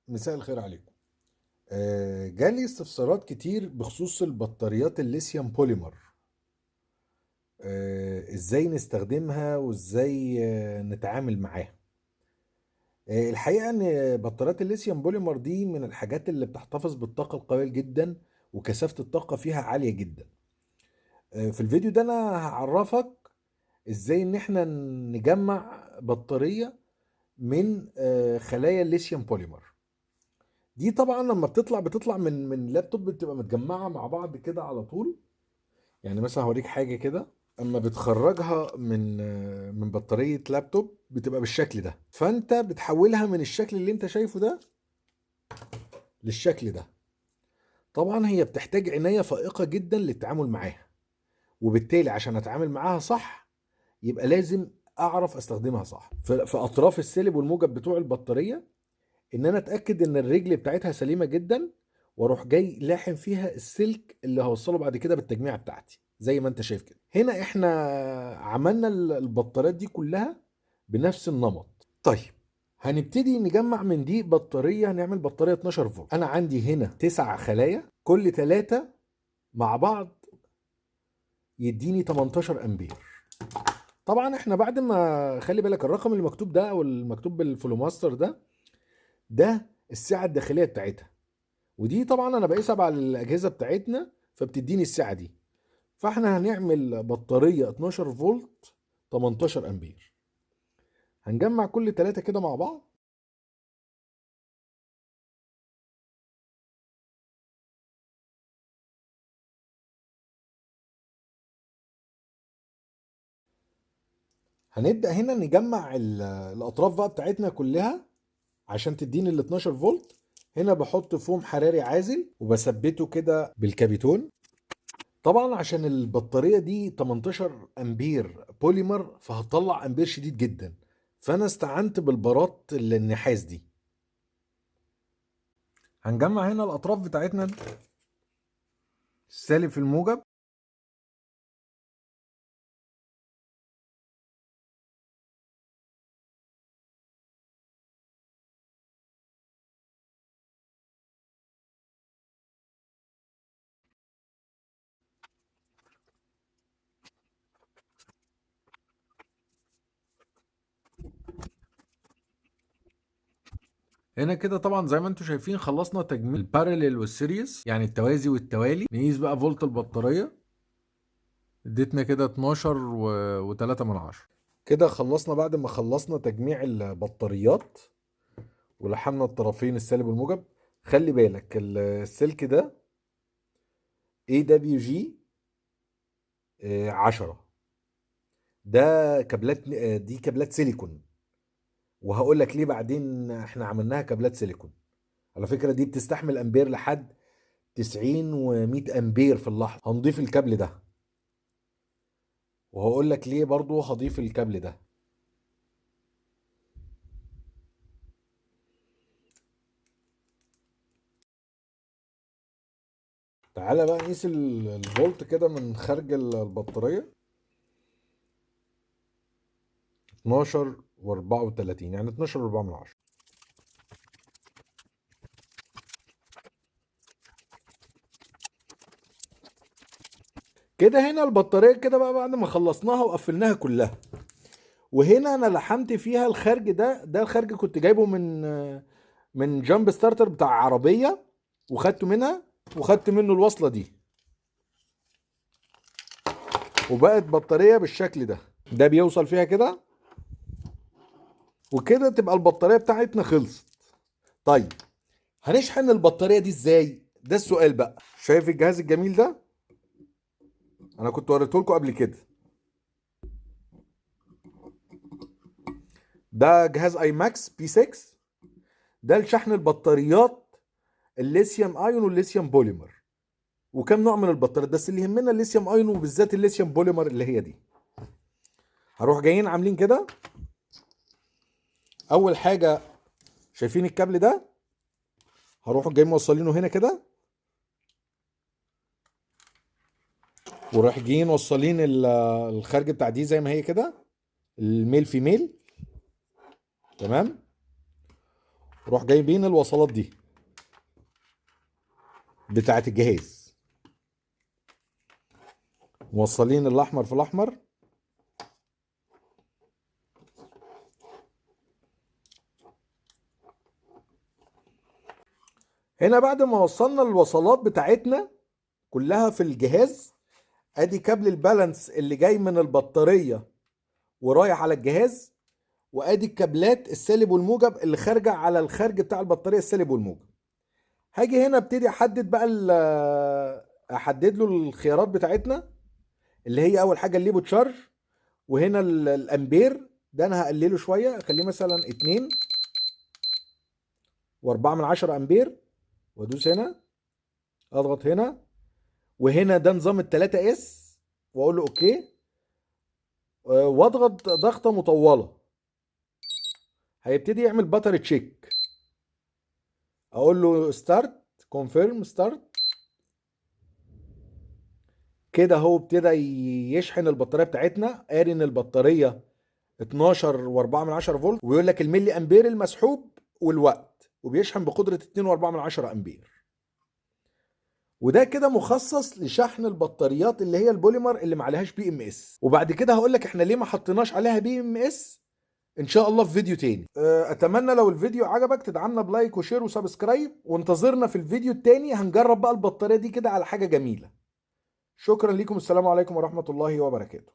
مساء الخير عليكم. جالي استفسارات كتير بخصوص البطاريات ال lithium polymer. ازاي نستخدمها وازاي نتعامل معاها. الحقيقة ان بطاريات ال lithium polymer دي من الحاجات اللي بتحتفظ بالطاقة القوية جدا وكثافة الطاقة فيها عالية جدا. في الفيديو ده انا هعرفك ازاي ان احنا نجمع بطارية من خلايا ال lithium polymer. دي طبعا لما بتطلع من لابتوب بتبقى متجمعة مع بعض كده على طول. يعني مثلا هوريك حاجة كده، اما بتخرجها من بطارية لابتوب بتبقى بالشكل ده، فانت بتحولها من الشكل اللي انت شايفه ده للشكل ده. طبعا هي بتحتاج عناية فائقة جدا للتعامل معاها، وبالتالي عشان اتعامل معاها صح يبقى لازم اعرف استخدمها صح. في اطراف السالب والموجب بتوع البطارية ان انا اتاكد ان الرجل بتاعتها سليمة جدا، واروح جاي لاحم فيها السلك اللي هوصله بعد كده بالتجميعه بتاعتي زي ما انت شايف كده. هنا احنا عملنا البطاريات دي كلها بنفس النمط. طيب هنبتدي نجمع من دي بطارية، هنعمل بطارية 12 فولت. انا عندي هنا 9 خلايا، كل 3 مع بعض يديني 18 امبير. طبعا احنا بعد ما، خلي بالك الرقم اللي مكتوب ده او المكتوب بالفلوماستر ده السعة الداخلية بتاعتها، ودي طبعا انا بقيسها على الاجهزة بتاعتنا فبتديني السعة دي. فاحنا هنعمل بطارية 12 فولت 18 امبير. هنجمع كل 3 كده مع بعض. هنبدأ هنا نجمع الأطراف بقى بتاعتنا كلها عشان تديني ال 12 فولت. هنا بحط فوم حراري عازل وبثبته كده بالكابيتون. طبعا عشان البطارية دي 18 أمبير بوليمر فهتطلع أمبير شديد جدا، فأنا استعنت بالبارات النحاس دي. هنجمع هنا الأطراف بتاعتنا السالب في الموجب. هنا كده طبعا زي ما انتم شايفين خلصنا تجميع ال parallel وال series، يعني التوازي والتوالي. نقيس بقى فولت البطارية، اديتنا كده 12.3. كده خلصنا. بعد ما خلصنا تجميع البطاريات ولحمنا الطرفين السالب والموجب. خلي بالك السلك ده AWG 10، ده كابلات، دي كابلات سيليكون، وهقول لك ليه بعدين احنا عملناها كابلات سيليكون. على فكرة دي بتستحمل امبير لحد 90 و100 امبير في اللحظة. هنضيف الكابل ده وهقول لك ليه برضو هضيف الكابل ده. تعالى بقى نقيس الفولت كده من خارج البطارية، 12.34، يعني 12.4. كده هنا البطارية كده بقى بعد ما خلصناها وقفلناها كلها، وهنا انا لحمت فيها الخارج ده. ده الخارج كنت جايبه من jump starter بتاع عربية، وخدته منها وخدت منه الوصلة دي، وبقت بطارية بالشكل ده. ده بيوصل فيها كده وكده، تبقى البطارية بتاعتنا خلصت. طيب هنشحن البطارية دي ازاي؟ ده السؤال بقى. شايف الجهاز الجميل ده؟ انا كنت وريته لكم قبل كده. ده جهاز iMAX B6، ده لشحن البطاريات ال lithium ion وال lithium polymer، وكم نوع من البطاريات، بس اللي يهمنا ال lithium ion وبالذات ال lithium polymer اللي هي دي. هروح جايين عاملين كده. اول حاجة شايفين الكابل ده، هروح جاي موصلينه هنا كده، وراح جايين موصلين الخارج بتاع دي زي ما هي كده، ال male female، تمام. روح جايبين الوصلات دي بتاعت الجهاز، موصلين الاحمر في الاحمر، هنا بعد ما وصلنا الوصلات بتاعتنا كلها في الجهاز، ادي كابل ال balance اللي جاي من البطارية ورايح على الجهاز، وادي الكابلات السالب والموجب اللي خارجة على الخارج بتاع البطارية السالب والموجب. هاجي هنا ابتدي احدد بقى احدد له الخيارات بتاعتنا، اللي هي اول حاجة ال LiPo charge، وهنا الامبير ده انا هقلله شوية، اخليه مثلا 2.4 امبير، وادوس هنا، اضغط هنا، وهنا ده نظام التلاتة S، واقول له okay، واضغط ضغطة مطولة، هيبتدي يعمل battery check، اقول له start، confirm start، كده هو ابتدى يشحن البطارية بتاعتنا. قاري ان البطارية 12.4 فولت، ويقول لك الملي امبير المسحوب والوقت، وبيشحن بقدرة 2.4 امبير. وده كده مخصص لشحن البطاريات اللي هي البوليمر اللي ما عليهاش BMS. وبعد كده هقول لك احنا ليه ما حطيناش عليها BMS ان شاء الله في فيديو تاني. اتمنى لو الفيديو عجبك تدعمنا ب like و share و subscribe، وانتظرنا في الفيديو التاني هنجرب بقى البطارية دي كده على حاجة جميلة. شكرا لكم، السلام عليكم ورحمة الله وبركاته.